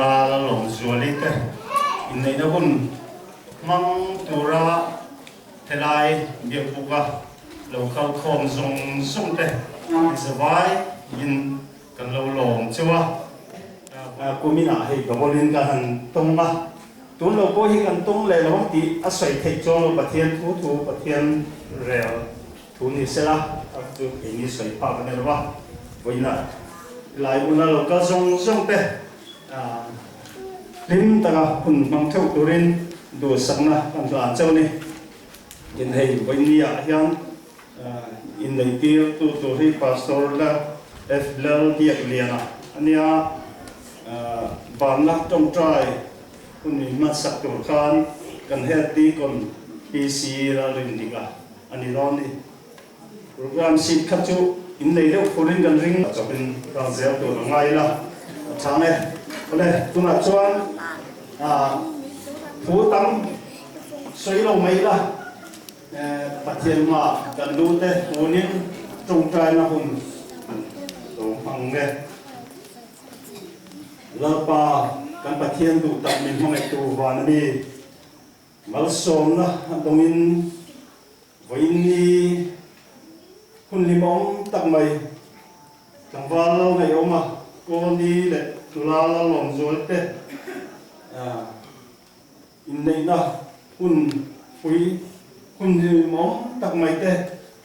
Nula Lalawmzuali te inneihna hun hmang tura helai biakbuka lo kal khawm zawng zawng te inzavai in kan lo lawm cheu a. Kuminah hei double in kan han tawng a, tun lo pawh hi kan tawng leh lo ang tih a sawi theih chuang lo Pathian thu thu Pathian rel Thu ni sela, a chu keini sawi phak a ni lo va, vawiinah lai hmuna lo kal zawng zawng te hlim taka hun hmang theuh turin duhsakna kan hlan chauh a ni. Tin hei vawiinni ah hian inneihtir tu tur hi Pastor la F Lalbiakliana a nia, Vanna tawngtai hun inhmansak tur khan kan Head Deacon PC Lalrindika A ni dawn ni. Program seat kha chu in nei deuh phurin kan ring. Chawpin kal zel tur a ngai ila a chhang e. Awle, tunah chuan thu tam sawi lo mai ila, Pathian hmaah kan lu te tunin tawngtaina hun lo hmang nge. Lalpa kan Pathian duh tak min hmangaihtu van a mi. Malsawmna a dawngin vawiinni hun hlimawm tak mai tlangval lo ngaihawm a, Kawlni leh Tula Lalawmzual te inneihna hun pui hun hlimawm tak mai te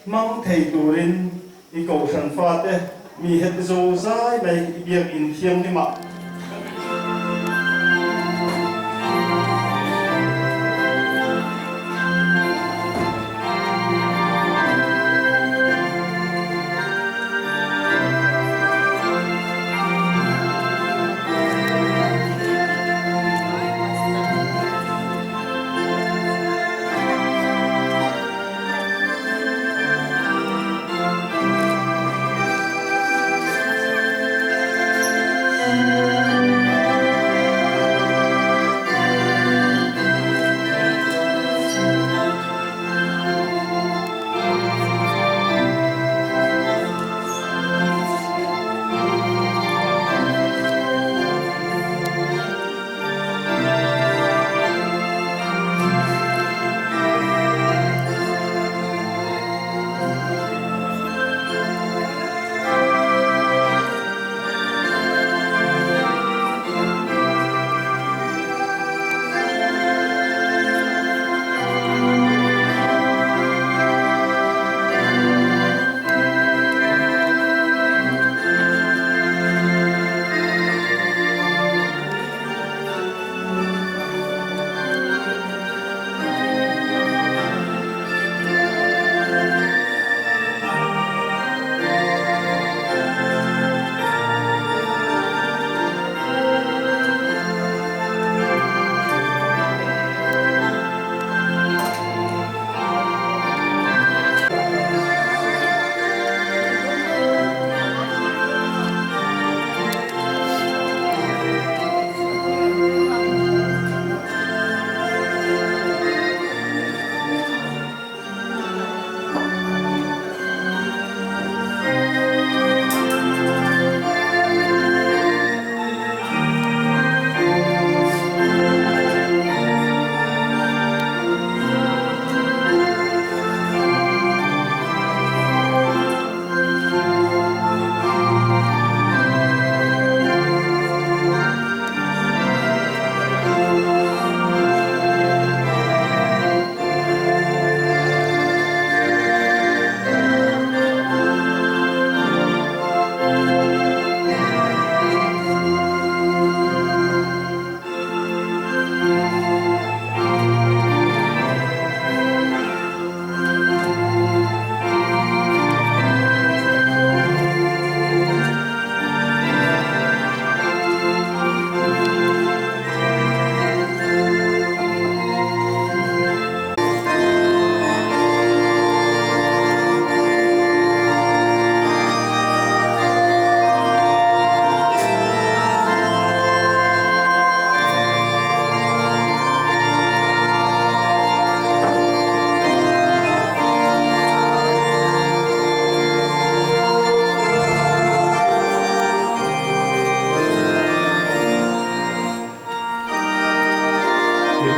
hmang thei turin i kohhran fate mi heti zo zai mai i biakinn thianghlimah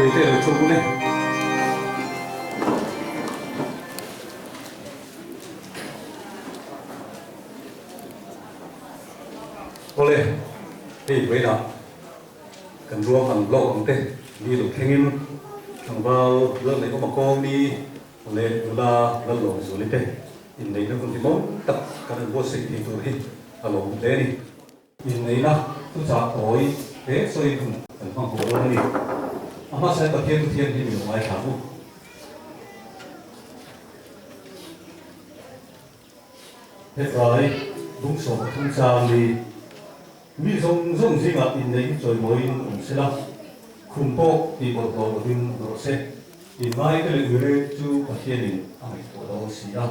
Neite lo chhuak ule. Awle, hei vawiinah kan ruang ang lawk ang te ni lo thlengin tlangval Lalneihawma kawng ni leh nula Lallawmzuali te inneihna hun hlimawm tak kan han buatsaih thei tur hi a lawm hle a ni. Inneihna thuchah tawi hle sawiin hun kan hmang haw dawn a ni. A hmasa Pathian Pathian hi mi lo ngaithla u. Hetlai bung 13 chang ni mi zawng zawng zingah inneih hi chawimawiin awm se la, khum pawh tih bawlhhlawh lovin awm rawh se. Inngaite leh uire chu Pathianin a ngaihtuah dawn si a.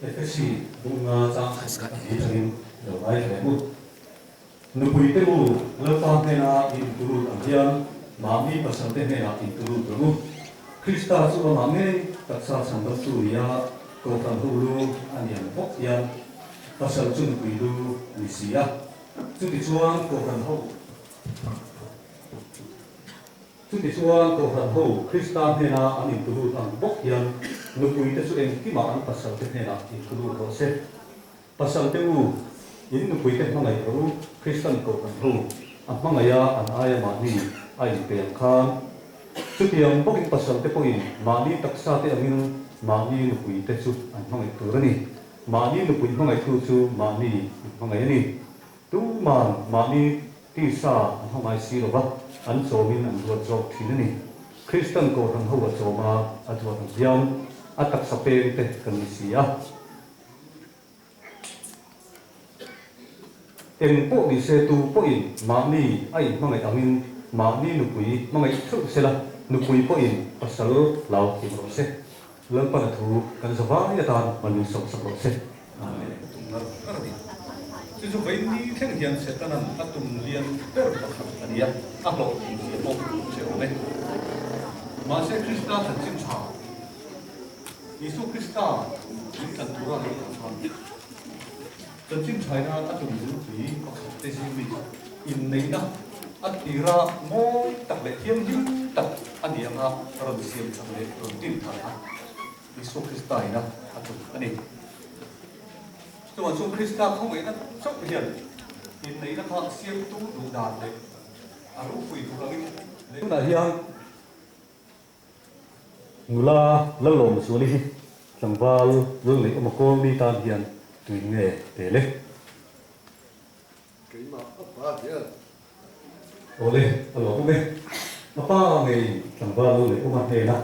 Efesi bunga chang khat a ni tangin lo ngai hle u. Nupui te u, Lalpa hnena i intulut ang hian mahni pasal te hnenah intulut reng u. Krista chu amah ngei taksa chhandamtu nia Kohhran ho lu a ni ang bawk hian pasal chu nupui lu a ni si a. Chutichuan Kohhran ho. Chutichuan, Kohhran ho Krista hnena an intulut ang bawk hian nupuite chu engkimah an pasalte hnenah intulut rawh se. Pasalte u, in nupuite hmangaih rawh u, Kristan Kohhran ho a hmangaiha an aia mahni a inpe ang khan. Chutiang bawkin pasalte pawhin mahni taksate angin mahni nupuite chu an hmangaih tur a ni. Mahni nupui hmangaihtu chu mahni inhmangaih a ni. Tuman mahni tisa an hmangai si lo va, an chawmin an duat zawk thin a ni. Kristan Kohhran ho a chawm a, a duat ang hian a taksa peng te kan ni si a. Eng pawh ni se tu pawhin mahni a inhmangaih angin mahni nupui hmangaih theuh se la, nupui pawhin pasal hlau thiam rawh se. Lalpana thu kan za vai atan hmanni sawk sak rawh se. Amen. Tum ngar ngar a ni. Chu chu vawiin ni thleng hian Setanan a tum lian ber pakhat a ni a, a hlawhtling zia pawh hre awm e. Mahse Krista chanchin tha, Isua Krista min tlan tura lo kal khan chanchin thaina a tum bulpui pakhat te zing mi inneihna a tira mawi tak leh thianghlim tak a ni anga rawn siam that leh rawn din thar a Isua Krista ina a tum a ni. Chuvang chu Krista khawngaihna chauh hian inneihna kha siamtu duh dan leh a ropui tur angin leh. Tunah hian nula Lalawmzuali hi tlangval Lalneihawma Kawlni tan hian tuin nge pe le? Keimah a pa hian. Awle, a lawm awm e. A pa ngei tlangval lo leh awm a hnena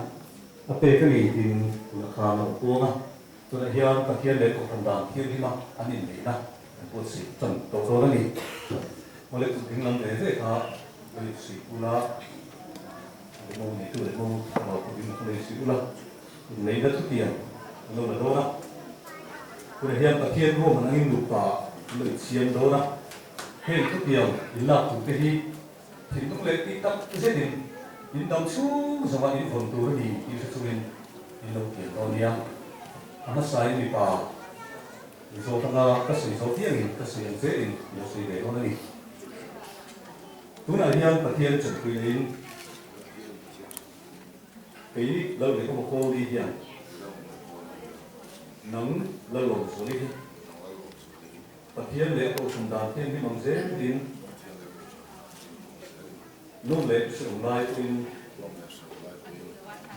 a pek a ni tiin tunah khan a rawn puang a. Tunah hian Pathian leh Kohhran dan thianghlim a an inneihna an buatsaih tan tawh dawn a ni. Awle, kut ding lam ve ve kha lo insuih ula, lehmo neitu lehmo tlangval kut ding lam kha lo insuih ula, inneihna thutiang an lo la dawn a. Tunah hian Pathian ruahman angin nupa an lo insiam dawn a. Heng thutiang in lak tur te hi thinlung leh tih tak zetin in dam chhung zawngah in vawn tur a ni tih hre chungin in lo tiam dawn nia. A hmasain mipa zawt anga ka sawi zawh piangin ka sawi ang zelin i lo sawi ve dawn a ni. Tunah hian Pathian chanpui neiin kei Lalrehawma Kawli hian nang Lalawmzuali hi Pathian leh a kohhran dan thianghlim ang zelin nawm leh hreawm lai pawhin,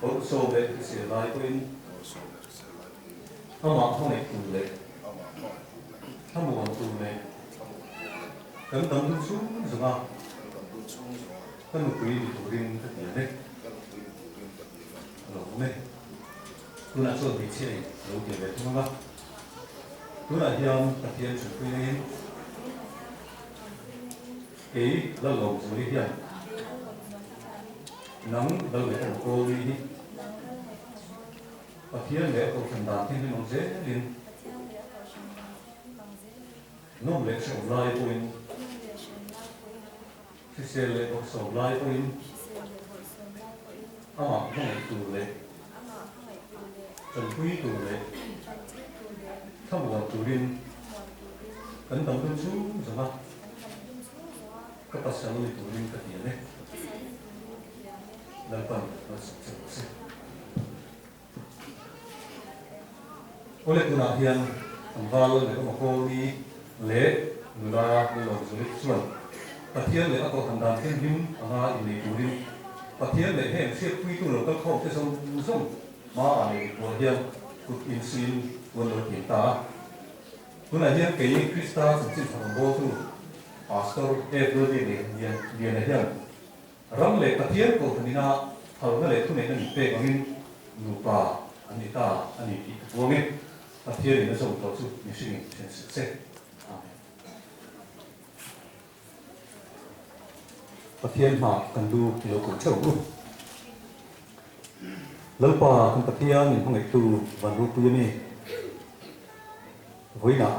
bawlhsawm leh hrisel lai pawhin, amah hmangaih tur leh thlamuan tur leh kan dam dun chhung zawnga ka nupui ni turin ka ti a ni. A lo awm e. Tunah chuan hmeichhia in a lo ti ve thung ang a. Tunah hian Pathian chhunpui neiin kei Lalawmzuali hian nang Lalmekawm Kawli hi Pathian leh a kohhran dan thianghlim ang zelin nawm leh hrehawm lai pawhin Hrisel leh bawrhsawm lai pawhin amah hmangaih tur leh tanpui tur leh thlamuan turin kan dam dun chhung zawng a. Ka pasal ni turin ka tiam e. Lalpan malsawm che rawh se. Awle tunah hian tlangval leh awm a kawlni leh nula Lalawm Zulit chuan Pathian leh a kohhran dan thianghlim anga innei turin Pathian leh heng hriatpuitu lo kal khawm te zawng zawng hmaah leh mitbuah hian kut insuiin puan lo tiam ta a. Tunah hian kei Krista chanchin tha rawngbawltu Pastor Ed Rudy Liana hian ram leh Pathian kohhran ina phalna leh thuneihna min pek angin nupa an ni ta a ni tih ka puang e. Pathianin a zawm tawh chu mihringin then suh se. Amen. Pathian hmah kan lu i lo kawh theuh u. Lalpa kan Pathian min hmangaihtu van ropui a ni. Vawiinah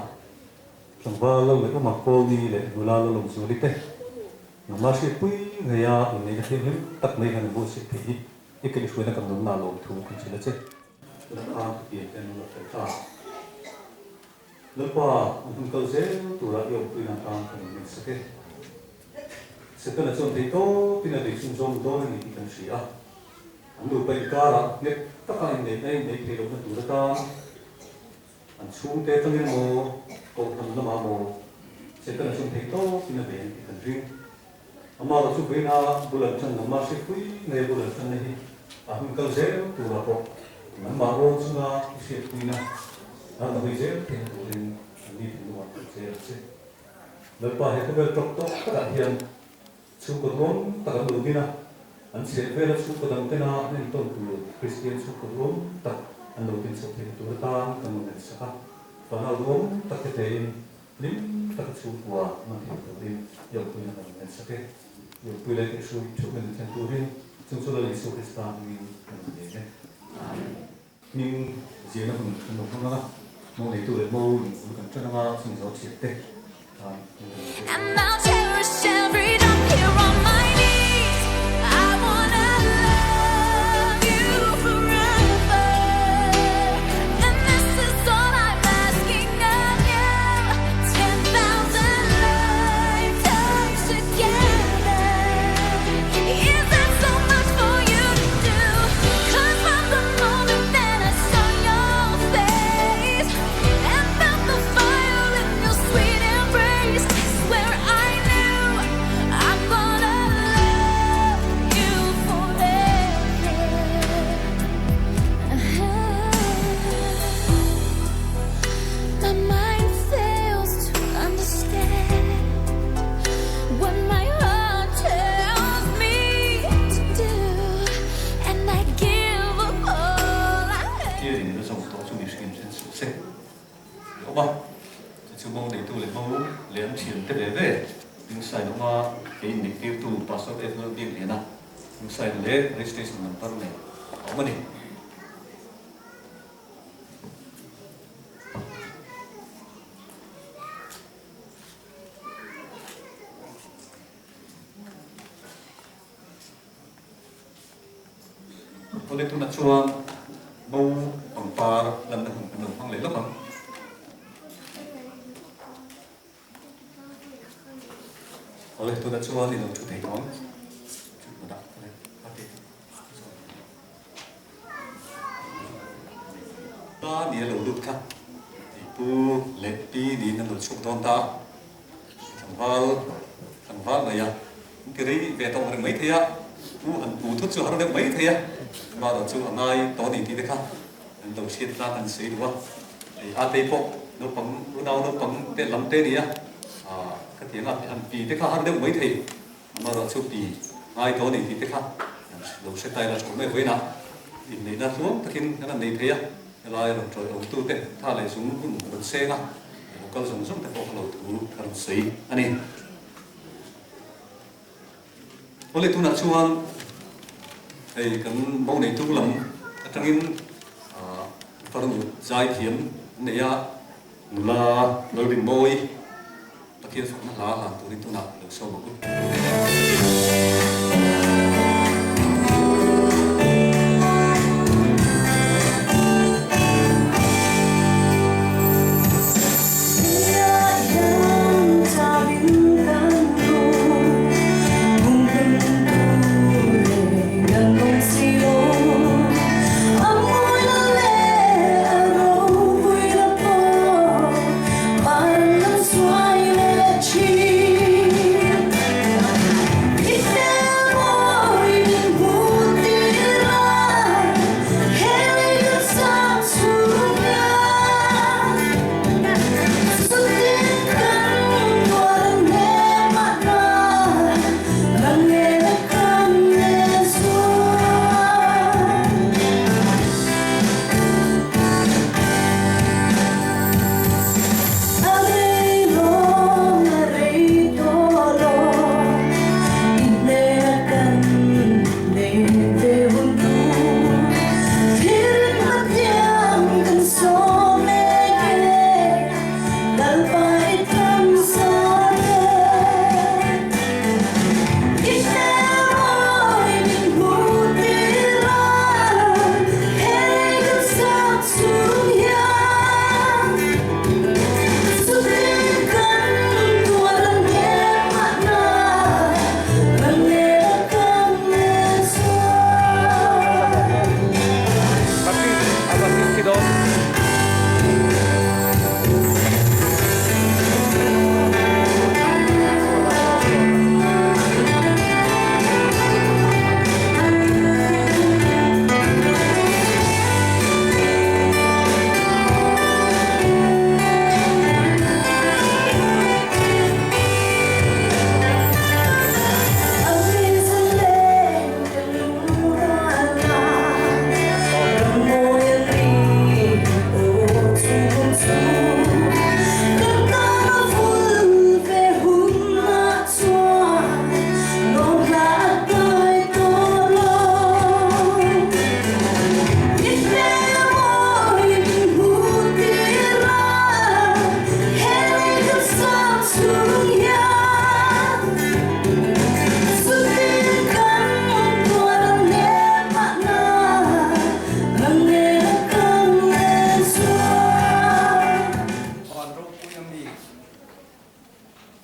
tlangval lo leh awma Kawlni leh nula lo lawm Zuali te nangmah hriatpui ngeia inneihna thianghlim tak mai han inbuatsaih theih hi i kaihhruaina kan nunna lawmthu kan hrilh a che. Tunah khan thutiang te an lo la fel ta. Lalpa, an hun kal zel turah i awmpuina atan kan in ngaihsak e. Setana chuan thei tawpin a bei chhunzawm dawn a ni tih kan hria a. An nupa inkarah nghet taka inneihna inneih theih lohna tur atan an chhungte atangin emaw, kohhran lamah emaw Setana chuan thei tawpin a bei ang tih kan ring. Amah chu vawiina bul an ṭan nangmah hriatpui ngei bul an ṭanna hi a hun kal zel turah pawh nangmah rawn chunga i hriatpuina an la hawi zel theihna turin an ni thinlungah kan che ang che. Lalpa he khawvel tawp tawp takah hian chhungkaw duam tak an lo din a, an chheh vela chhungkaw dang tena an entawn tur Kristian chhungkaw duam tak an lo din chhoh theihna tur atan kan rawn ensak a, fanau duam tak te tein Hlim taka chhungkua hman theih turin i awmpuina kan rawn ensak e. I awmpui leh tih hrui thup min thlen turin chung chu Lal Isua Krista hmingin kan rawn leng e. Hming zirna hun kan lo hmang ang a, mo neitu leh mo lung bul kan ṭan ang a, chung zo thiam te tan kan rawn leng e. Pathianin a zawm tawh chu mihringin then suh se tih a awm a, chu chu mo neitu leh mo leh an thiante ve ve ding sign awm a, kei inneihtirtu Pastor Edward Biakliana ding sign leh registration number nen a awm a ni. Awle tunah chuan bo pangpar lanna hun kan lo hmang leh lawk ang. Awle tunah chuan i lo thu thei tawh ang. Pa ni a lo lut kha i pu leh pi niin an lo chhuk dawn ta a, tlangval tlangval mai a, an ti rei ve tawh reng mai thei a, pu han pu thut chu a har deuh mai thei a, erawh chu a ngai tawh a ni tih te kha an lo hriat tlak an sawi duh a, hei a tei pawh naupang unau naupang te lam te a ni a, ah khatiang a han pi te kha a har deuh mai thei. Amaherawh chu pi ngai tawh a ni tih te kha lo hre ta ila thaw mai vawiinah inneihna hluam takin kan han nei thei a, helai rawn tawih awmtu te tha leh zung hun rawn seng a, lo kal zawng zawng te pawh kha lo thu ka rawn sawi a ni. Awle tunah chuan hei kan bo neitu lam atangin farnu zai thiam an nei a, nula Lalrinmawii, Pathian fakna hla hlan turin tunah lo sawm ang u.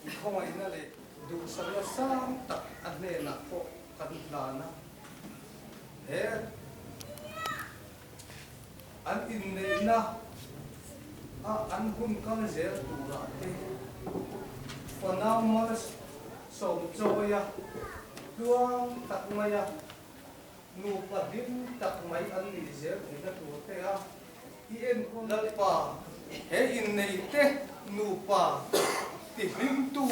I khawngaihna leh duhsakna sang tak a hnenah pawh kan hlan a. He an inneihna a an hun kal zel turah te fanau malsawm chawia tluang tak maia nupa hlim tak mai an nih zel theihna tur te a i enkawl Lalpa he inneite nupa tihlimtu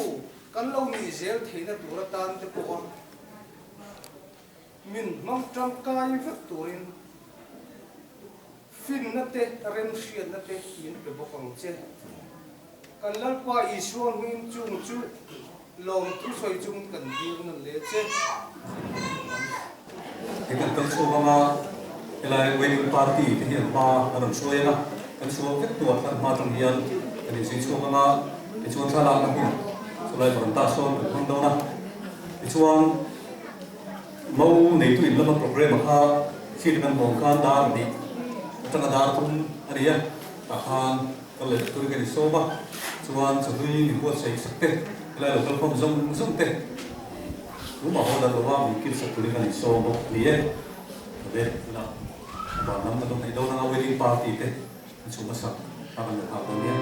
kan lo nih zel theihna tur atan te pawh a Min hmang tangkai vek turin finna te, remhriatna te min pe bawk ang che. Kan Lalpa Isua hmingin chung chu lawmthu sawi chungin kan dir nawn leh che. He kan kal chhuak anga helai wedding party te hi an hma an rawn hruai anga kan chhuak vek tu ah thlan hma atang hian kan inzui chhuak anga tichuan thlalakna hun chulai varanda sawn kan hmang dawn a tichuan Mo neitu in lama programme a kha thlir kan bawm khan dar hnih atanga dar thum a ni a, tah khan kal leh tur ka ni sawm a, chuan chawhlui min buatsaih sak te, helai lo kal khawm zawng zawng te tumah haw dan lova min kil sak turin ka ni sawm bawk a ni e. Awle tunah a van lam kan lo hnaih dawn anga wedding party te an chhum hmasak a kan lo nghak dawn nia.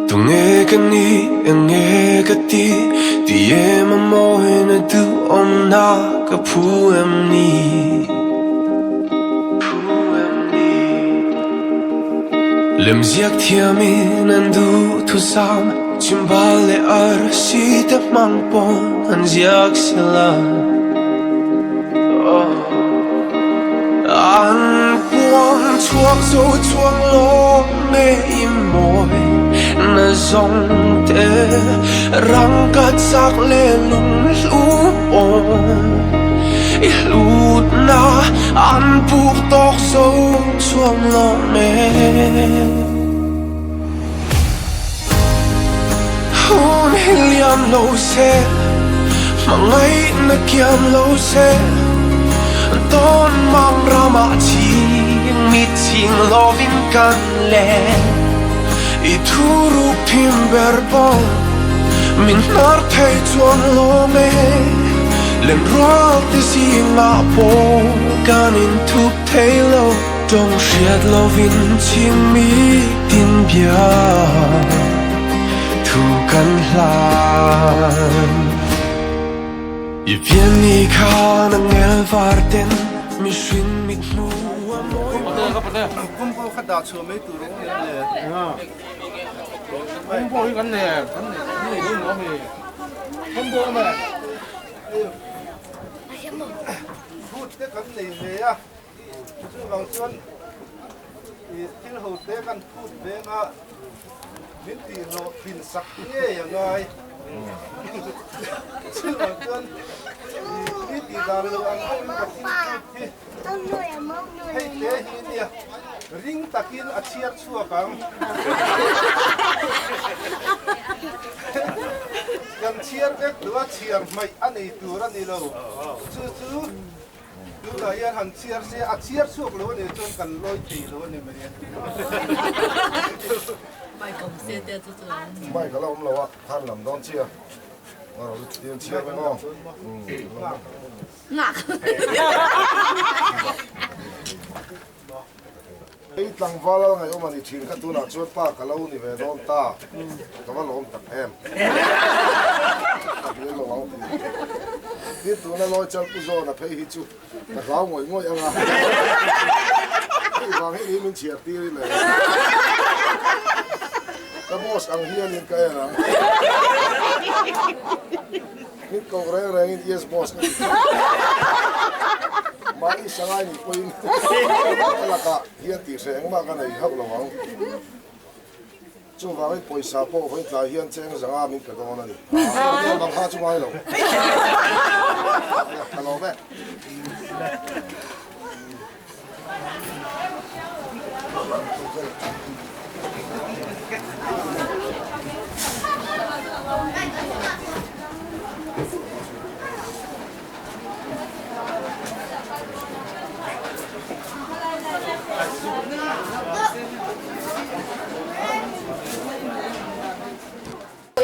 Tunge ka ni enge ka ti ti em a mawina duhawmna ka phu em ni Lemziak thiamin an duhthusam Chimbal leh arsi te hmang pawn an ziak sila An puang chhuak zo chuang lawm e i mawi na. zawng te Rangka chak leh lunghlu pawh I hlutna an puk tawk zo chuang lo me. Hun hi liam lo se, hmangaihna kiam lo se, Tawn mang ramah ching mi ching lovin kan len. I thu ruk thim ber pawh min hnar thei chuan lawm e, Lem rual te zingah pawh kan inthup thei lo. Tawng hriat lovin chhing mi tin bia thu kan hlan. I pian ni khan a ngel var ten mihring mit hmu a mawi mai. Combo kha dah chhuah mai tur awm em le? Combo hi kan nei kan nei dawn lo ami? Combo awm e. Food te kan nei ve a. Chuvang chuan thil ho te kan phut veng a, min tihhlawh thin sak ngei a ngai. Chuvang chuan i tih dan lo ang deuhin ka thil phut hi hei te hi nia, ring takin a chhiar chhuak ang. Kan chhiar vek duh a, chhiar hmaih a nei tur a ni lo. Chu chu. Tunah hian han chhiar se, a chhiar chhuak lo a nih chuan kan lawi thei lo a ni mai e. Mic a la awm lo a, khan lam dawn chia. Tin chhiar vek aw. Hei tlangval a ngaihawm a ni thin kha tunah chuan pa ka lo ni ve dawn ta, ka va lawm tak em. Ka hmel lo ang tih. Tin tuna lawi chal pu zawn a phei hi chu ka hlau ngawih ngawih ang a. Hei vang hi ni min chhiar tir i le. Ka boss ang hianin ka en ang. Min koh reng rengin yes boss ka ti thin. Mahni sangai nih pawhin ka lakah hian tih hreh engmah ka nei hauh lo ang. Chuvangin pawisa pawh vawi tlai hian cheng zanga min pe dawn a ni. Aa bang kha chu ngai lo. Ka lawm e.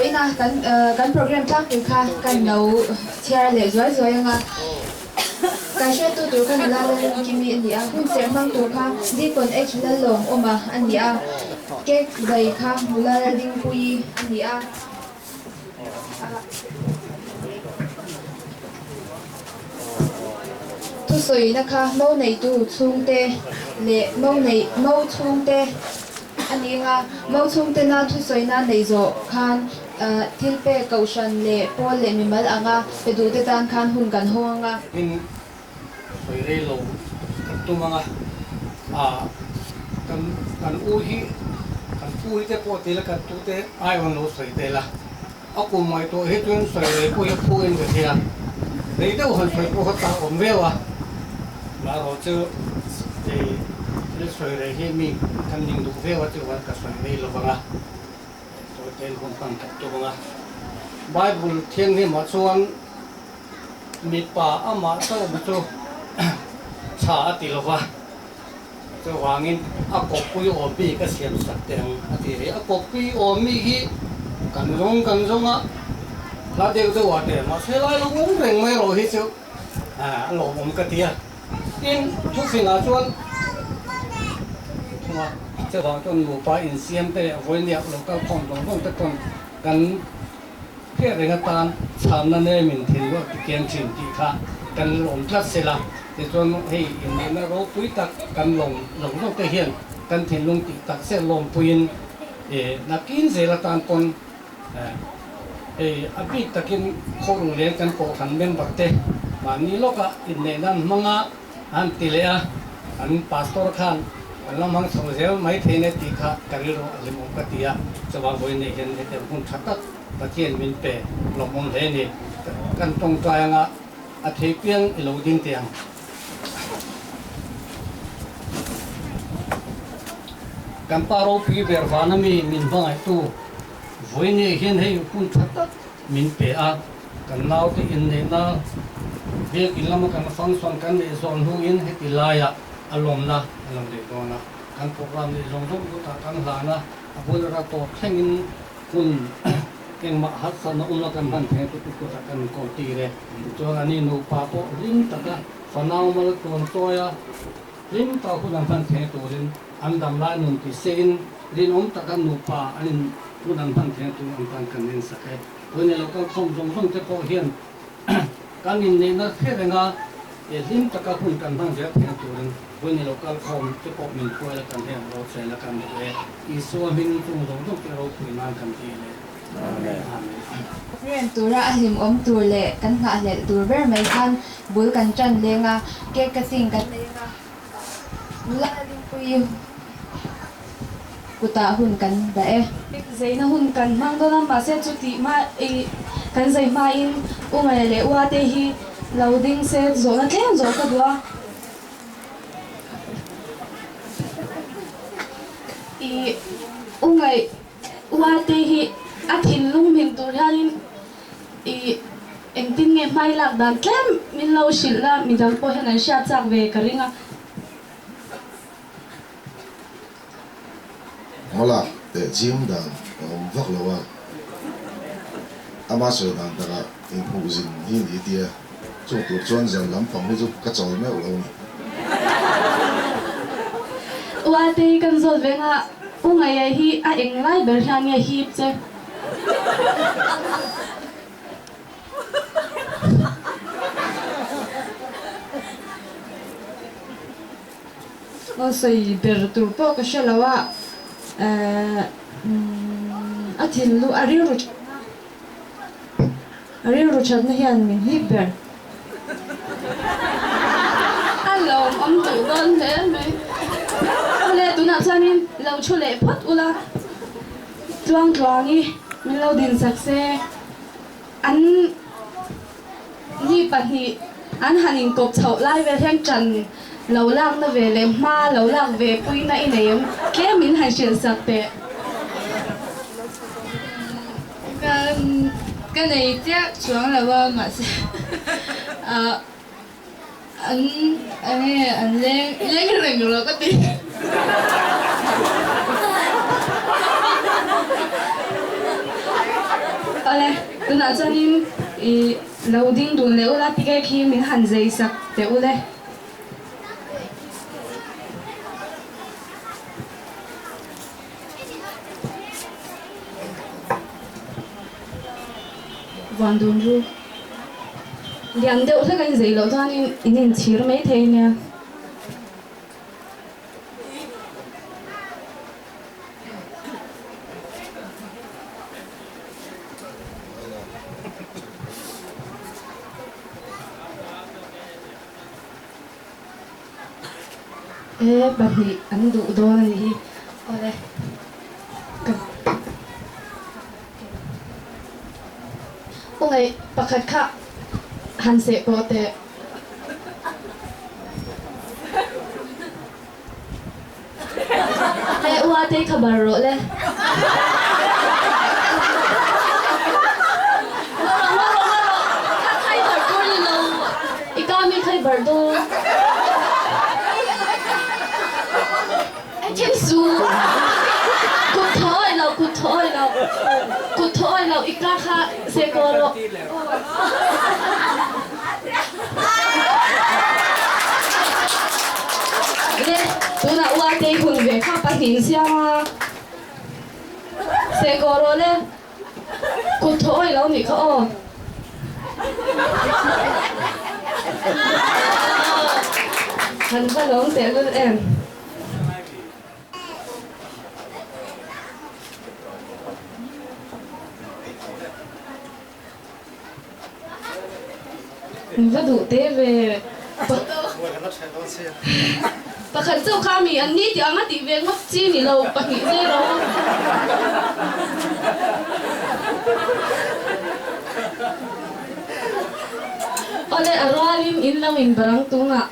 Ina kan kan program tlangpui kha kan lo chhiar leh zuai zuai anga kan hriattu tur kha nula Lalrinkimi a ni a, hun serh hmang tur kha Deacon H Lallawm awma a ni a, cake zai kha nula Laldingpuii a ni a. Thusawina kha mo neitu chhungte leh mo nei mo chhungte a ni anga, mo chhungtena thusawina neih zawh khan thil pek kohhran leh pawl leh mimal anga pe duhte tan khan hun kan hawng anga. Hming sawi rei lo kan tum anga, kan kan u hi kan pu hi te pawh ti la kan tute aiawn lo sawi tel a. A kum ngaihtuah hi chuan sawi rei pawh hi a phu in ka hria. Rei deuh han sawi pawh kha tak awm viau a. Marawh chu hei thil sawi rei hi mi kan ning duh viau a chuan ka sawi rei lo vang a, sawi tel hun hman tak tum ang a. Bible thianghlimah chuan mipa amah chauh chu tha a ti lo va. Chuvangin a kawppui awm mi ka siam sak teh ang a ti rih. A kawppui awm mi hi kan zawng kan zawng a, hla deuh deuh ah teh mahse lai lo awm reng mai erawh hi chu a lawmawm ka ti a. Tin, thufingah chuan thunga chuvang chuan nupa insiam te leh vawiiniak lo kal khawm zawng zawng te pawn kan Hriat reng atan chhamna nemin thinlung a tikian thin tih kha kan lawm tlat sela, tichuan hei inneihna ropui tak kan lawm lo zawk te hian kan thinlung tih tak zet lawmpuiin nakin zel atan pawn hei a bik takin khawhru leng kan kohhran member te mahni lawka inneihna an hmang a, an ti leh a, an pastor khan. Kan la hmang chho zel mai thein e tih kha ka rilru a hlimawm ka ti a, chuvang vawiin nei hian hetiang hun tha tak Pathian min pe lawmawm hle ni. Kan tawngtai anga a thei piang i lo ding teh ang. Kan pa ropui ber vana mi min hmangaihtu vawiin nei hian hei hun tha tak min pe a, kan naute inneihna biakin lama kan function kan neih zawn hnuin heti laiah a lawmna a lo nei dawn a, kan program neih zawng zawng kutah kan hlan a, a bul ra tawp thlengin hun engmah harsatna awm lo kan hman thei chu kutah kan inkawl tir e. Tichuan ani nupa pawh hlim taka fanau mal tlawn chawi a, hlim taka hun an hman thei turin an damlai nun ti sein rinawm taka nupa an in hun an hman thei tur an tan kan ensak e. Tuni lo kal khawm zawng zawng te pawh hian Kan inneihna hre renga he hlim taka hun kan hman zel theihna turin vawiin lo kal khawm te pawh min hruai la kan heng ro chhela kan duh e. Isua hming chung zawng zawng te ropui nan kan ti le. Amen. Rem tura a hlimawm tur leh kan nghahhlelh tur ber mai khan bul kan tan leng a, cake cutting kan nei anga nula Lingpuii kutah hun kan dah e. Zeina hun kan hmang dawn a, mahse chutih hma i kan zei hmain U Ngaia leh U Ate hi lo ding se zawhna tlem zawh ka duh a. I U Ngaih U Ate hi a thinlung hmin tur hianin i engtin nge hmai lak dan tlem min lo hrilh la, midang pawh hian an hriat chak ve ka ring a. Hmalak teh chiam dan a awm vak lo a, ama sawi dan takah inhmuh zin hi ni tia, chung tur chuan zan lampang hi chu ka chawl meuh lo ni. U Atei kan zawt ve nga, U Ngaia hi a englai ber hian nge hip che? Aw sawi ber tur pawh ka hre lo a, a thinlung a rilru thatna a rilru thatna hian min hip ber. A lawmawm duh dawn hle mai. Awle tunah chuanin lo thu leh phawt ula, tluang tluangi min lo din sak se. An ni pahnih an han inkawp chhoh lai vel hian ṭan lo lakna ve leh hma lo lak ve puina i nei em? Tlem min han hrilh sak teh. Ka ka nei chiah chuang lo a mahse ah an enge an leng leng reng rawh ka ti. Awle, tunah chuanin i lo ding dun leh ula tige khi min han zei sak teh ule. Vuan dun ru. Lian deuh hlek a inzei loh chuanin in inchhir mai thei nia. E pahnih an duh dawn a nih hi. Awle ka Aw ngaih pakhat kha han seh pawh teh. He ua te kha bar rawh le. I ka mi khai bar dawn. Then su. Kut thaw awih lo, kut thaw awih lo. Kut thaw awih lo, i ka kha seh kaw rawh. Le, tunah Uatei hun ve kha pahnih siam a, seh kaw rawh le. Kut thaw awih lo nih kha aw. Han va lawm tehlul em. Va duh te ve. Pakhat chauh kha mi an ni tih ang a tih ve ngawt chi ni lo, 2 0. Awle a rualin in lo in barang tungah.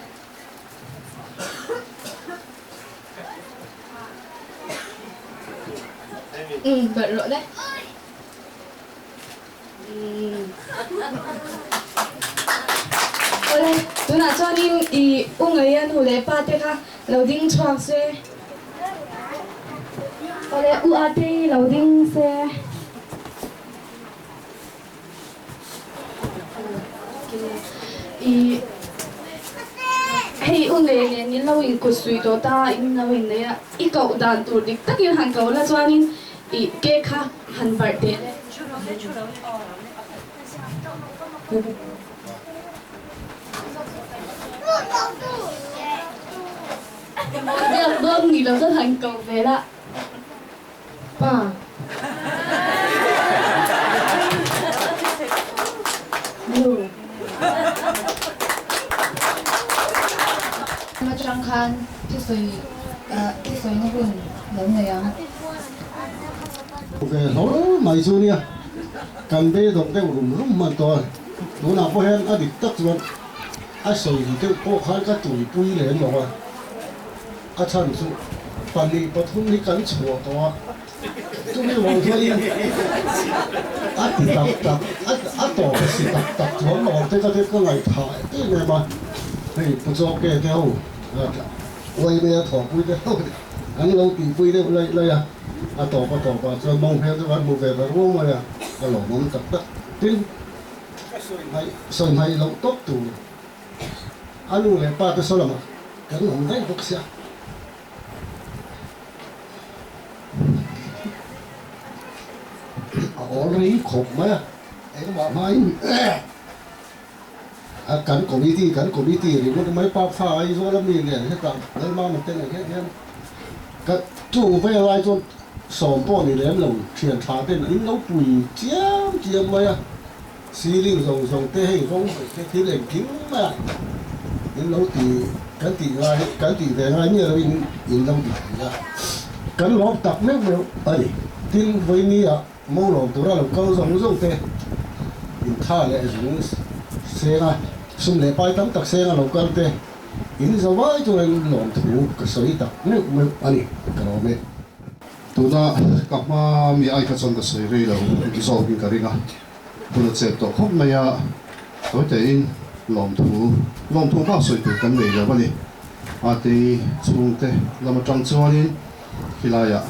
Umm barh rawh le. Awle, tunah chuanin i u Ngaia nu leh pa te kha lo ding chhuak se. Awle, u Atei lo ding se. I hei u Ngaia nen in lo inkut suih tawh ta, in lo innei a, i koh dan tur dik takin han koh la chuanin i cake kha han barh teh le. Biak dawn ni lo chuan han koh ve la. Pa. Nu. Atang khan thusawi thusawina hun lo nei ang. Ve hlawl mai chu nia, kan be dawk deuh rum rum hman tawh a, tunah pawh hian a dik tak chuan a sawi deuh pawh khan ka tuipui lem lo a, a chhan chu 2 3 hi kan chhuah tawh a, chumi vang chuanin a ti tak tak a tawp a si tak tak chuan lo ang te ka ka ngaihthah em em a, hei Pu Chawke te ho Uaimea thawhpui te ho an lo tihpui deuh laih laih a, a tawp a tawpah chuan mawng hmel chu kan hmu ve ta ruang mai a, a lawmawm tak tak. Tin, sawi hmaih loh tawp tur a nu leh pa te saw lamah kan awm daih bawk sia. A awl rei khawp mai a, engmah hmain. A kan committee kan committee ringawt mai pa fa Aizawl a mi nen hetah Lalmama te nen hian hian ka chung ve lai chuan sawm pawh ni lem lo thian tha ten an lo pui chiam chiam mai a, ceiling zawng zawng te hei rawng hawih te thil engkim mai a in lo ti kan tih ngai kan tih ve ngai miah loin in lo ti thei a, kan lawm tak meuh meuh a ni. Tin, vawiini ah Mo lawm tura lo kal zawng zawng te intha leh zung senga sum leh pai tam tak senga lo kal te in zo vai chuan lawm thu ka sawi tak meuh meuh a ni ka lawm e. Tuna ka hma mi ai kha chuan ka sawi rei lo zawkin ka ring a, hun a chet tawh khawp mai a, tawi tein lawmthu lawmthu bak sawi tur kan nei lo a ni. Atei chhungte lam atang chuanin Khilaiah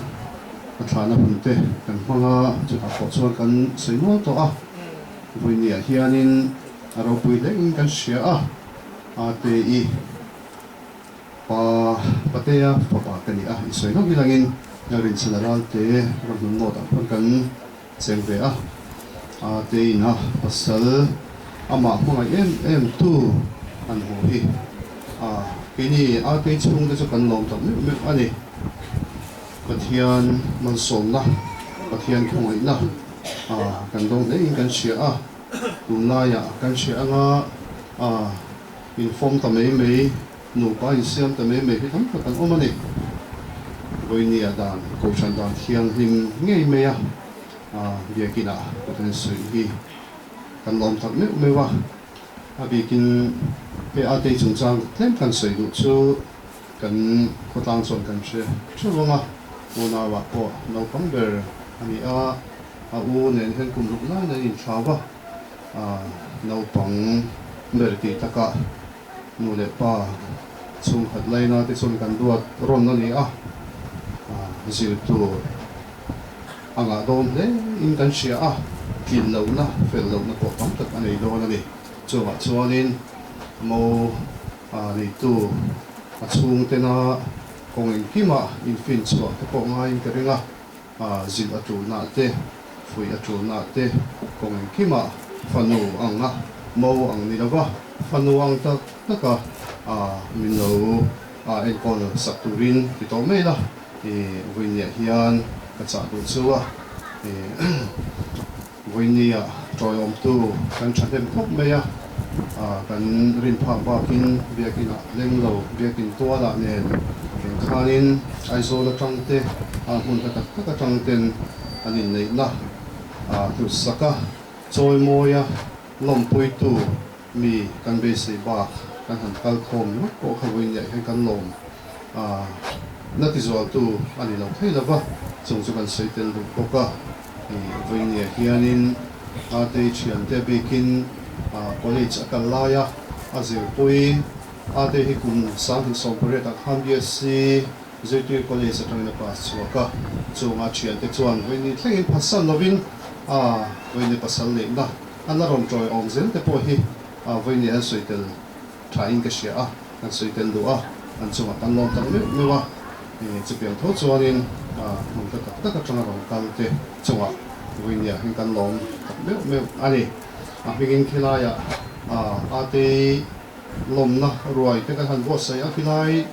a thlahna hun te kan hmang a, chutah pawh chuan kan sawi nual tawh a. Vawinia hianin a ropui hlein kan hria a, Ate-i pa Patea fapa ka ni a, i sawi hlauh ilangin Rinchhana Ralte ramhlun nawtah khuan kan cheng ve a. Ate-in a pasal amah hmangaih em em tu an hmuh hi a keini Ate chhungte chu kan lawm tak meuh meuh a ni. Pathian malsawmna, Pathian khawngaihna a kan dawng hlein kan hria a, tunlaiah kan hria anga a infawm ta mai mai, nupa insiam ta mai mai hi tam tak an awm a ni. Vawinia dan, Kohhran dan thianghlim ngei mai a biakinah Pathian sawi hi kan lawm tak meuh meuh a, a bikin hei Atei chungchang tlem kan sawi duh chu Kan khawtlang chuan kan hre theuh vang a, unauah pawh naupang ber a ni a, a u nen hian kum ruk laiin an inthlau va, naupang ber tih takah nu leh pa chhungkhat laina te chuan kan duat rawn a ni a, zir tur a ngah dawn hle in kan hria a, tlin lohna fel lohna pawh tam tak a nei dawn a ni. Chuvah chuanin mo A neitu a chhungtena kawng engkimah infin chhuah te pawh ngaiin ka ring a, a zilh a tulna te, fuih a tulna te, kawng engkimah fanu ang a, mo ang ni lova fanu ang tak taka a min lo a enkawl sak turin ti tawh mai la, i vawinia hian ka chah duh chu a, i vawinia tawiawmtu kan thahnem khawp mai a. Kan rin phak bakin biakin ah leng lo, biakin tual ah nen eng khanin Aizawl atang te, a hmun hla tak tak atang ten an inneihna hlut sak a, chawimawi a lawmpuitu mi kan beisei bak kan han kal khawm ringawt pawh kha vawiin hian kan lawm a, na tizualtu a ni lo thei lo va, chung chu kan sawi tel duh bawk a. Vawiin hianin Atei thiante bikin college a kal laia a zirpui. Atei hi kum 2018 ah khan BSc Zirtir College atangin a pass chhuak a, chunga thiante chuan vawiin thlengin phatsan lovin a vawiin pasal neihna a la rawn tawi awm zel te pawh hi vawiin an sawi tel thain ka hria a, kan sawi tel duh a, an chungah kan lawm tak meuh meuh a. Chutiang tho chuanin hmun hla tak tak atanga rawn kal te chungah vawinia hian kan lawm tak meuh meuh a ni. A hmingin khilaiah Atei lawmna ruai te kan han buatsaih a, khilai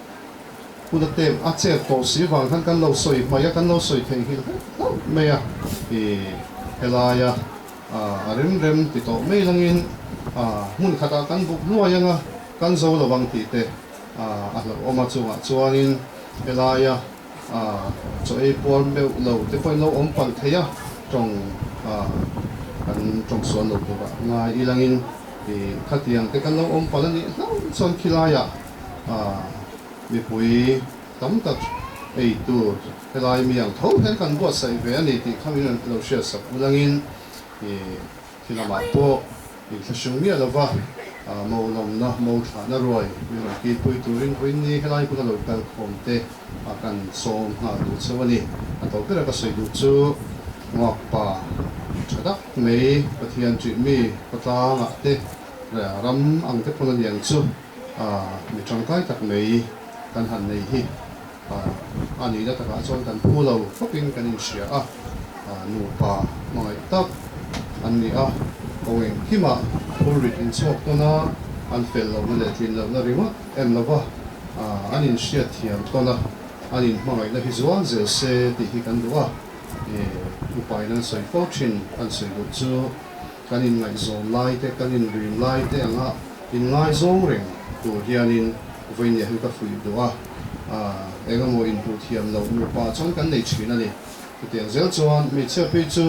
hun a tep a chet tawh si vang khan kan lo sawi hmaih a, kan lo sawi theih nghilh hlauh hlauh mai a. Helaia a rem rem ti tawh mai langin hmun khatah kan buk hnuai anga kan zo lo ang tih te a hlauhawm a, chungah chuanin helaia chaw ei puar meuh lo te pawhin lo awm palh thei a, tawng kan tawng sual lo turah ngai ilangin khatiang te kan lo awm palh a nih hlauh chuan khilaiah mipui tam tak ei tur helai mi ang tho hian kan buatsaih ve a ni tih kha min rawn lo hriatsak ulangin Khi lamah pawh inthlahrung miah lova mo lawmna, mo thlahna ruai min rawn kilpui turin vawiin helai hmuna lo kal khawm te a kan sawm nghal duh chauh a ni. A to bera ka sawi duh chu Nguakpa tha tak mai Pathian ṭih mi khawtlangah te ram ang te pawn a niang chu mi ṭangkai tak mai kan han nei hi a nihna takah chuan kan phu lo khawpin kan inhria a, nupa hmangaih tak an ni a, ko engkimah phurrit inchhuak tawn a, an fel lohna leh tlin lohna ringawt em lova an inhriat thiam tawn a, an inhmangaihna hi zual zel se tih hi kan duh a, upain an sawi fo thin, an sawi duh chu kan inngaihzawn lai te, kan inrim lai te anga inngaizawng reng tur hianin vawiin hian ka fuih duh a, eng emaw inhmuh thiam loh nupa chuan kan nei thin a ni. Chutiang zel chuan hmeichhia phei chu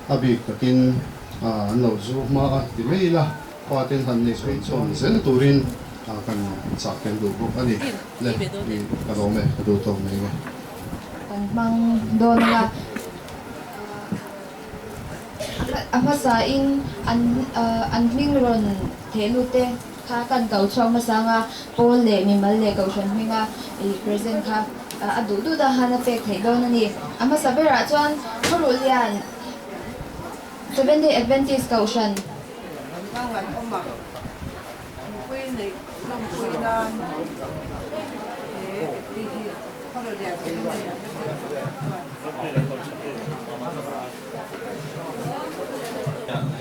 a bik takin an lo zu hma a ti mai ila, faten han nei phei chuan zel turin kan chah tel duh bawk a ni. Le, ka lawm e, ka duh tawk mai nge. Kan hmang dawn anga a hmasa in an an hming rawn theh lut te kha kan kau chhuak hmasa anga pawl leh mimal leh kohhran hminga ih present kha a duh duh ta han a pek theih dawn a ni. A hmasa berah chuan Khawruh Lian Seventh Day Adventist kohhran. Mipui neih lawmpui nan he Epli hi Khawruh Lian Seventh Day Adventist kohhran chuan.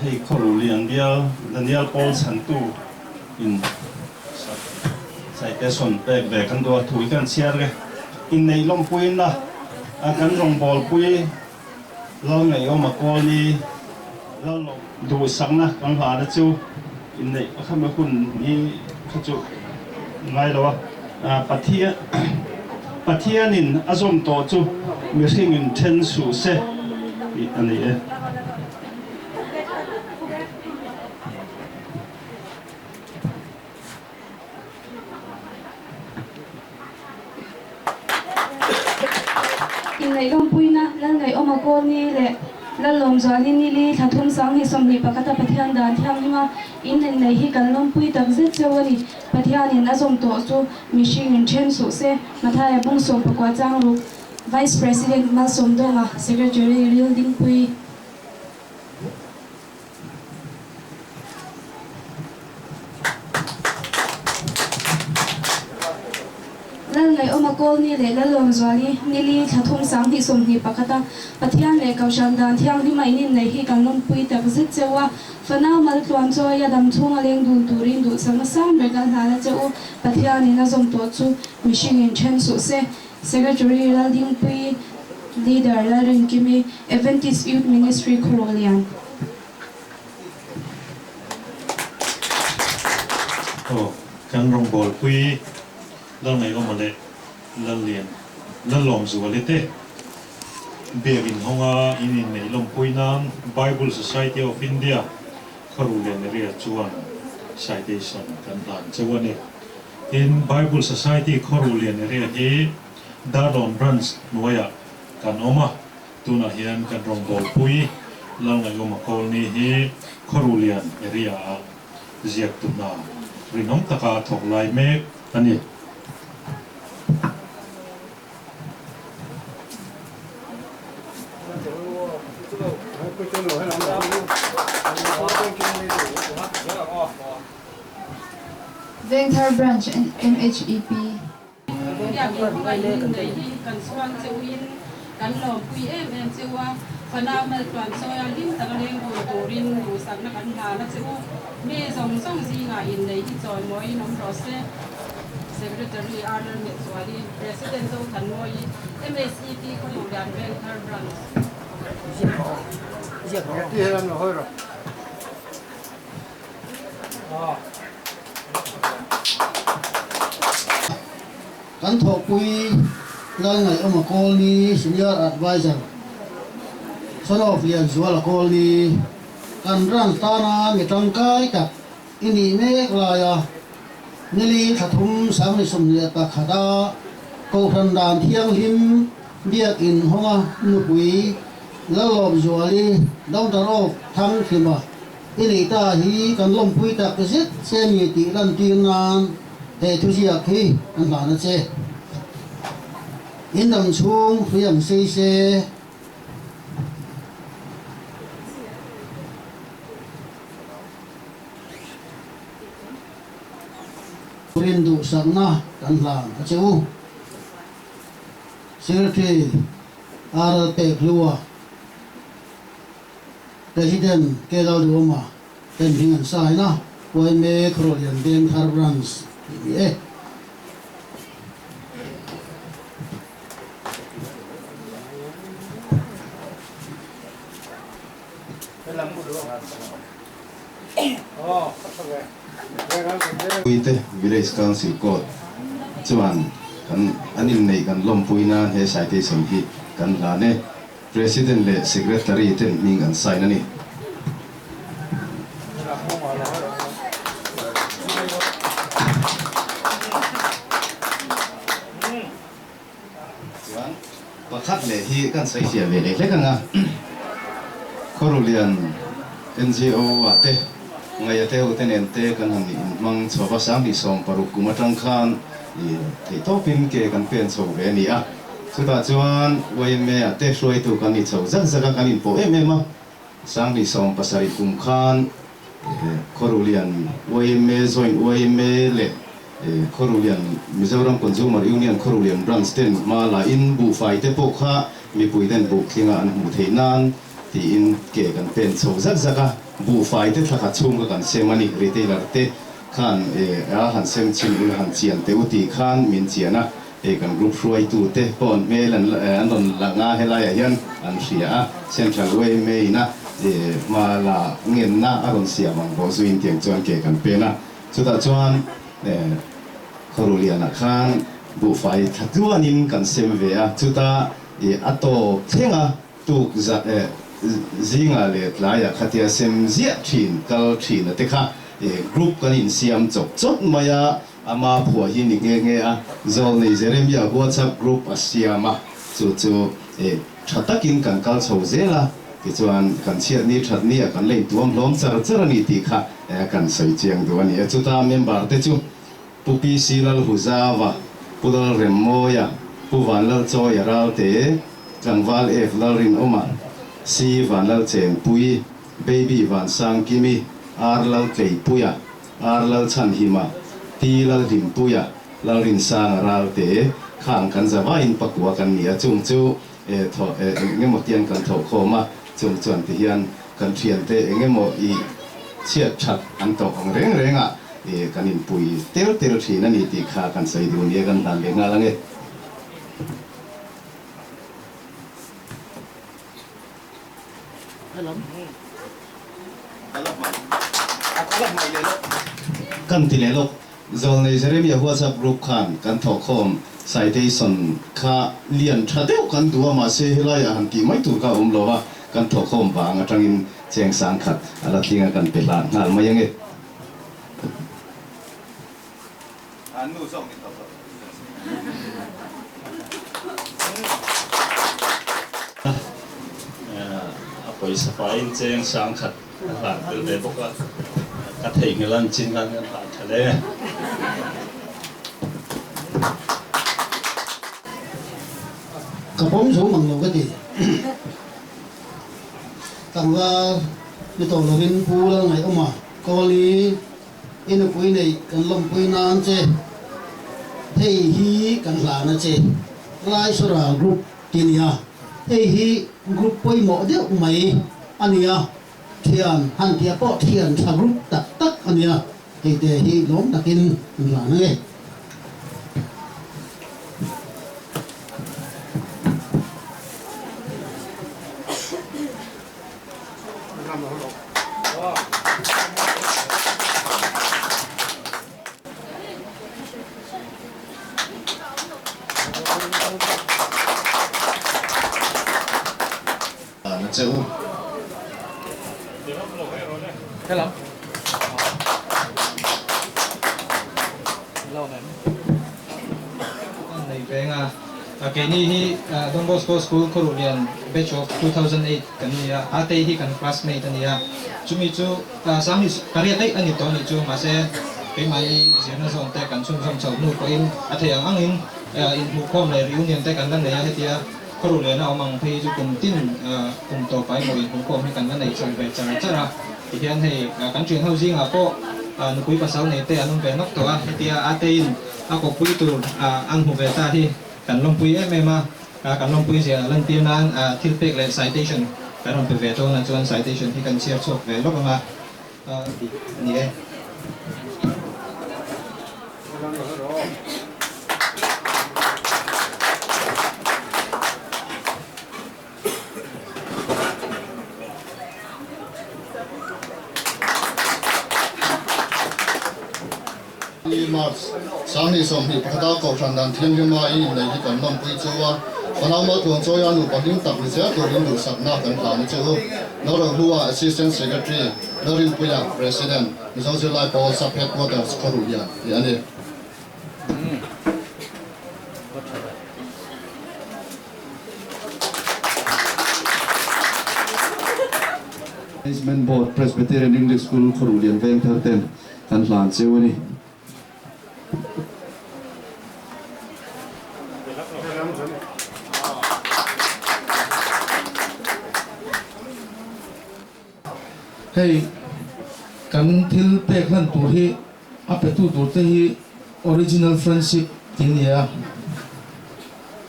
Hei Khawruh Lian bial Daniel Paul chhantu in citation pek ve kan duh a, thu hi kan chhiar nge. Inneih lawmpuina a kan rawngbawlpui Lal Ngaihawma Kawlni Lal duhsakna kan hlana chu inneih pakhat mai hun hi kha chu ngai lo a, Pathian Pathianin a zawm tawh chu mihringin then suh se tih a ni e. Inngaihawmpuina Lalngaihawma Kawlni leh Lallawmzuali Nili thla thum 20 21 a Pathian dan thianghlima in inneih hi kan lawmpui tak zet cheu a ni. Pathianin a zawm tawh chu mihringin then suh se. Mathaia bung 19 chang ruk Vice President Malsawmdawnga Secretary Ril Dingpui. Lalngaihawma Kawlni leh Lalawmzuali Nili thla thum 20 21 a Pathian leh Kohhran dan thianghlima in inneih hi kan lawmpui tak zet cheu a, fanau mal tluan chawia dam chhunga leng dun turin duhsakna sang ber kan hlan a che u. Pathianin a zawm tawh chu mihringin then suh se. Secretary Laldingpui, Leader Lalrinkimi, Adventist Youth Ministry Khawruhlian. Aw, kan rawngbawlpui Lalngaihawma leh Lallian Lallawmzuali te biakin hawnga in inneih lawmpui nan Bible Society of India Kharulian area chuan citation kan hlan cheu a ni. Tin, Bible Society Kharulian area hi Darlawn Branch hnuaiah kan awm a, tunah hian kan rawngbawlpui Lalngaihawma Kawlni hi Kharulian area-ah ziaktu hna rinawm taka thawk lai mek a ni. Vengthar Branch MHEP. Biakin hmangaih in nei hi kan chhuang che uin kan lawmpui em em che u a, fanau maltluan chawia hlim taka leng dun turin duhsakna kan hlan a che u. Mi zawng zawng zingah innei hi chawimawiin awm rawh se. Secretary Arnold Metzuali, President Zothanmawii, MSEP Khawduhlian Vengthar Branch. Kan thawhpui Lalngaihawma Kawlni, Senior Adviser, Son of Lianzuala Kawlni, kan ran tana mi tangkai tak i nih mek laia nili thla thum sang ni 21 a Kohhran Dan Thianghlim Biakin hawnga nupui Lalawmzuali Daughter of Thangthima I nei ta hi kan lawmpui tak zet che ni tih lantir nan he thuziak hi kan hlan a che. In dam chhung hrui ang sei se. Rin duhsakna kan hlan a che u. Secretary RL Pekhlua. President K. Lalduhawma ten hming an sign a, YMA Khawruhlian Vengthar Branch tih ni e. Puite Village Council Court chuan kan an inneih kan lawmpui nan he citation hi kan hlan e. President leh Secretary ten hming an sign a ni. Chuan pakhat leh hi kan sawi fiah ve leh hlek ang a, Khawruhlian NGO ah te Ngaia te ho te nen te kan han inhmang chho va, 2016 kum atang khan theihtawpin ke kan pen chho ve a ni a. Chutah chuan YMA ah te hruaitu kan ni chho zak zak a, kan inpawh em em a. 2017 kum khan Khawruhlian YMA, Joint YMA leh Khawruhlian Mizoram Consumer Union Khawruhlian Branch ten hma la in buhfai te pawh kha mipui ten buk thlinga an hmuh theih nan tiin ke kan pen chho zak zak a. Buhfai te thla khat chhung kha kan sem a ni, retailer te khan a han sem chhin ula han chian teh u tih khan min chian a. Hei kan group hruaitu te pawh an hmel an an rawn la nga helaiah hian an hria a, Central YMA ina hma la ngenna a rawn siam ang bawh zuiin tiang chuan ke kan pen a, chutah chuan Khawruhlianah khan buhfai thla tluanin kan sem ve a, chuta a tawp thlenga tuk zingah leh tlaiah khatia sem ziah thin kal thin a te kha group kan insiam chawp chawp mai a. Ama phuah hi ni nghe nghe a, Zawlnei Jeremia WhatsApp group a siam a, chu chu tha takin kan kal chho zel a, tichuan kan chhiatni thatni a kan la intuam hlawm char char a ni tih kha kan sawi chiang duh a ni a. Chuta member te chu Pu PC Lalhuzava, Pu Lalremmawia, Pu Vanlalchawia Ralte, Tlangval F Lalrinawma, C Vanlalchenpui, Baby Vansangkimi, R Laltleipuia, Ar Lalchhanhima, Pi Lalhlimpuia, Lalrinsanga Ralte, khang kan za vaiin pakua kan ni a, chung chu thaw eng emaw tian kan thawh khawm a, chung chuan ti hian kan thiante eng emaw i chhiat that an tawh ang reng reng a, kan inpui tel tel thin a ni tih kha kan sawi duh nia kan hlan leh nghal ang e. Kan ti leh lawk. Zawlnei Jeremia WhatsApp group khan kan thawhkhawm citation kha lian tha deuh kan duh a, mahse helaiah han tih mai tur kha a awm lo a, kan thawhkhawm vang atangin cheng sangkhat a la tling a kan pe hlan nghal mai ange. Nu zawk ni tawh loh. A pawisa faiin cheng sangkhat a hlan tel ve bawk a, ka theihnghilh an chin khan kan hlan tha hle. Ka pawm zo mang lo ka ti. Tlangval ni tawh lovin Pu Lalngaihawma Kawli I nupui neih kan lawmpui nan che, hei hi kan hlan a che, Laisawra Group ti nia, hei hi group pawimawh deuh mai a nia, thian han tih pawh thian tha group tak tak a nia, hei te hi lawm takin kan hlan ang e. Na che u. Hello. Nei venga. Keini hi Don Bosco School Khawruhlian batch of 2008 kan ni a, Atei hi kan classmate a ni a, chumi chu Sangni pariat daih a ni tawh a nih chu, mahse keimahni zirna zawn te kan chhunzawm chho hnu pawhin a theih ang angin inhmuhkhawm leh reunion te kan la nei a, hetia Khawruhlian a awm ang phei hi chu kum tin kum tawpa emaw inhmuhkhawm hi kan la nei chho ve char char a, tihian hei kan thian ho zingah pawh nupui pasal nei te an awm ve nawk tawh a, hetia Ateiin A kawppui tur an hmu ve ta hi kan lawmpui em em a, kan lawmpui zia lantir nan thil pek leh citation kan rawn pe ve dawn a, chuan citation hi kan chhiar chhuak ve lawk ang a tih a ni e. Ni March 2021 a Kohhran dan thianghlim a i inneih hi kan lawmpui chu a, Fanau Maltluang Chawia nupa hlim tak ni zel turin duhsakna kan hlan a che u. Lorenghlua Assistant Secretary, Lorinpuia President, Mizo Zirlai Pawl Sub Headquarters Khawruhlian tih a ni. Management Board, Presbyterian English School Khawruhlian Vengthar ten kan hlan cheu a ni. Hei kan thil pek hlan tur hi a petu tur te hi Original Friendship tih a ni a.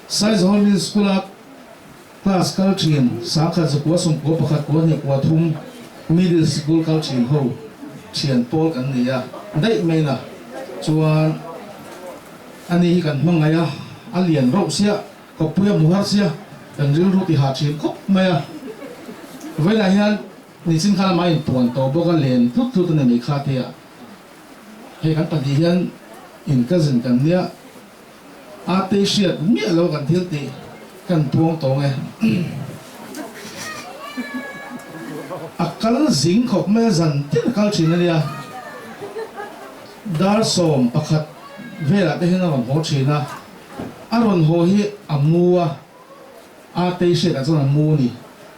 Saizawng Middle School a Class kal thin, sangkhat zakua sawmkua pakhat kua hnih kua thum middle sikul kal thin ho thian pawl kan nei a, daih mai na chuan ani hi kan hmangaih a, a lian rauh sia, kawppui a hmu har sia, kan rilru ti hah thin khawp mai a, vawiinah hian nichin khan amah inpuan tawh bawk a, len tlut tlut a ni mai kha tia hei kan pahnih hian in cousin kan nia. A tei hriat miah lo kan thil tih kan puang tawng e. A kal zing khawp mai a, zan tin a kal thin a nia. Dar 11 velah te hian a rawn haw thin a, a rawn haw hi a mu a, a tei hriatah chuan a mu a ni.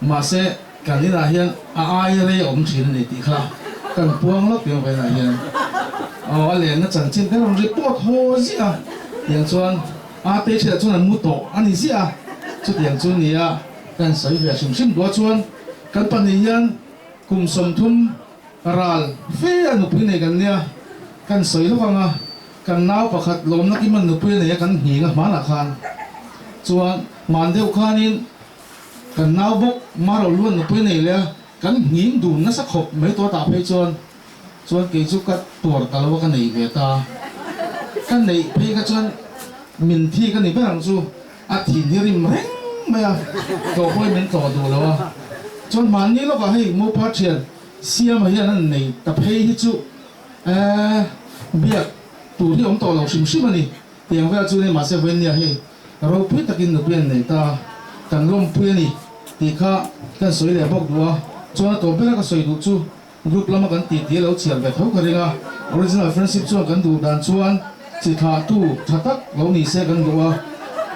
Mahse kan inah hian a ai rei a awm thin a ni tih kha kan puang lawk tiang velah hian aw a lenna chanchin te rawn report haw ziah a, tiang chuan a tei hriatah chuan an mu tawh a ni ziah a, chutiang chu nia kan sawi ve hrim hrim duh a chuan kan pahnih hian kum 30 ral fe a nupui nei kan nia kan sawi lawk ang a. Kan nau pakhat lawmna kim an nupui a nei a kan nghing a hmanah khan chuan hman deuh khanin kan nau bawk Maro lu an nupui a nei leh a kan nghing dun nasa khawp mai tawh tah phei chuan chuan kei chu ka tuar ta lo a ka nei ve ta ka neih phei kha chuan min thi ka ni ber ang chu a thin hi rim reng mai a tlawh pawhin min tlawh duh lo a chuan hmanni lawkah hei Mopa thian Siama hian an nei ta phei hi chu. Ehh. biak tur hi awm tawh lo hrim hrim a ni. Tiang vel chu ni mahse vawiin hei ropui takin nupui an nei ta, kan lawmpui a ni tih kha kan sawi leh bawk duh a, chuan a tawp bera ka sawi duh chu group lama kan tih tih a lo chhiar ve tho ka ring a, original friendship chuan kan duh dan chuan chi thlahtu tha tak lo ni se kan duh a,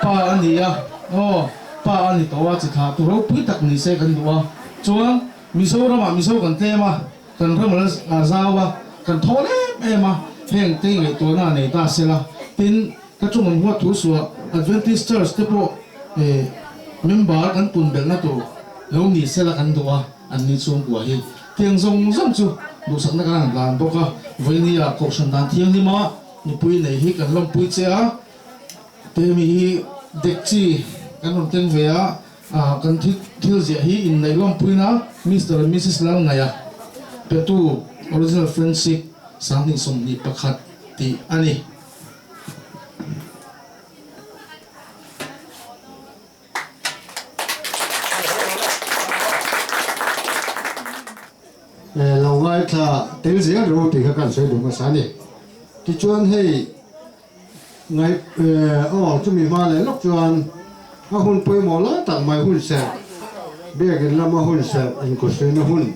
pa a ni a, aw pa a ni tawh a, chi thlahtu ropui tak ni se kan duh a, chuan Mizoramah Mizo kan tlem a. Kan ram a zau a, kan thawl em em a, heng te ngaihtuahna a nei ta sela. Tin, ka chung an huat thu suah Adventist Church te pawh member kan pun belhna tur lo ni sela kan duh a, an ni chhungkua hi. Tiang zawng zawng chu duhsakna kan han hlan bawk a, vawinia Kohhran dan thianghlima nupui nei hi kan lawmpui che a, Temi hi dekchi kan rawn keng ve a. Kan thil ziah hi inneih lawmpuina Mister and Missus Lalngaia petu Original Friendship 2021 tih a ni. Lo ngaithla tel zel ro tih kha kan sawi duh hmasa a ni. Tichuan hei. Ngaih aw chumi hma leh lawk chuan a hun pawimawh lai tak mai hun serh, biakin lama hun serh inkawhsuina hun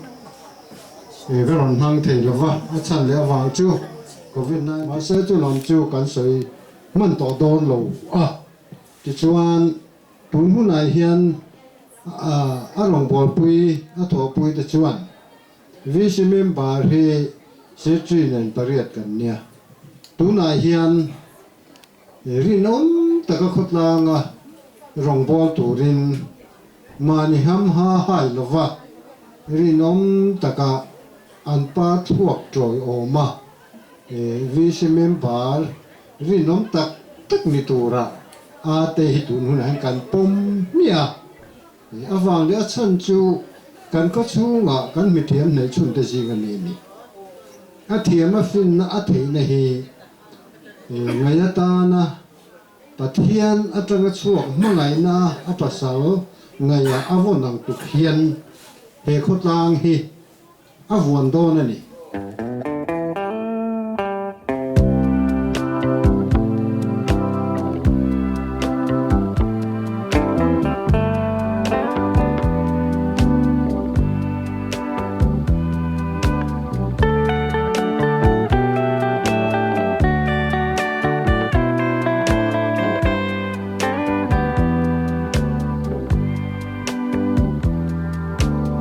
ka rawn hmang thei lova, a chhan leh avang chu Covid 19 mahse chu lam chu kan sawi hman tawh dawn lo a, tichuan tun hunah hian a rawngbawlpui a thawhpui te chuan VC member hi Secretary nen pariat kan nia. Tunah hian rinawm taka khawtlanga rawngbâwl turin mahni ham ha hai lova rinawm taka an pa thluak ṭawiawm a, VC member rinawm tak tak ni tura a te hi tun hunah hian kan pawm hmiah a. Avang leh a chhan chu kan khaw chhungah kan mithiam hneih chhun te zing a mi a ni. A thiam a finna a theihna hi ngaih atana Pathian atanga chhuak hmangaihna a pasal ngaihah a vawn ang tuk hian he khawtlang hi a vuan dawn a ni.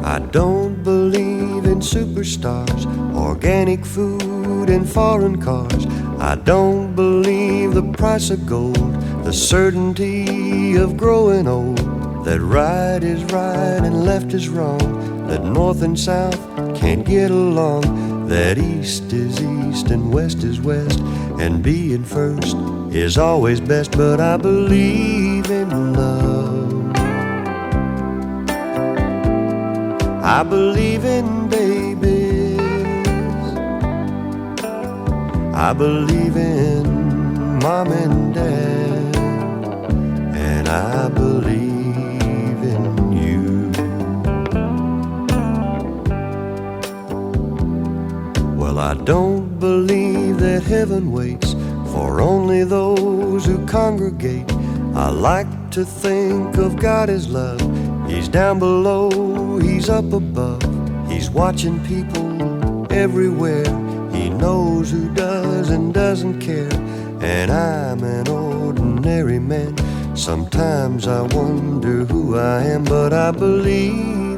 I don't believe in superstars, organic food and foreign cars. I don't believe the price of gold, the certainty of growing old. That right is right and left is wrong, that north and south can't get along, that east is east and west is west, and being first is always best. But I believe in love. I believe in babies. I believe in mom and dad. And I believe in you. Well, I don't believe that heaven waits for only those who congregate. I like to think of God as love. He's down below, he's up above. He's watching people everywhere. He knows who does and doesn't care. And I'm an ordinary man. Sometimes I wonder who I am, but I believe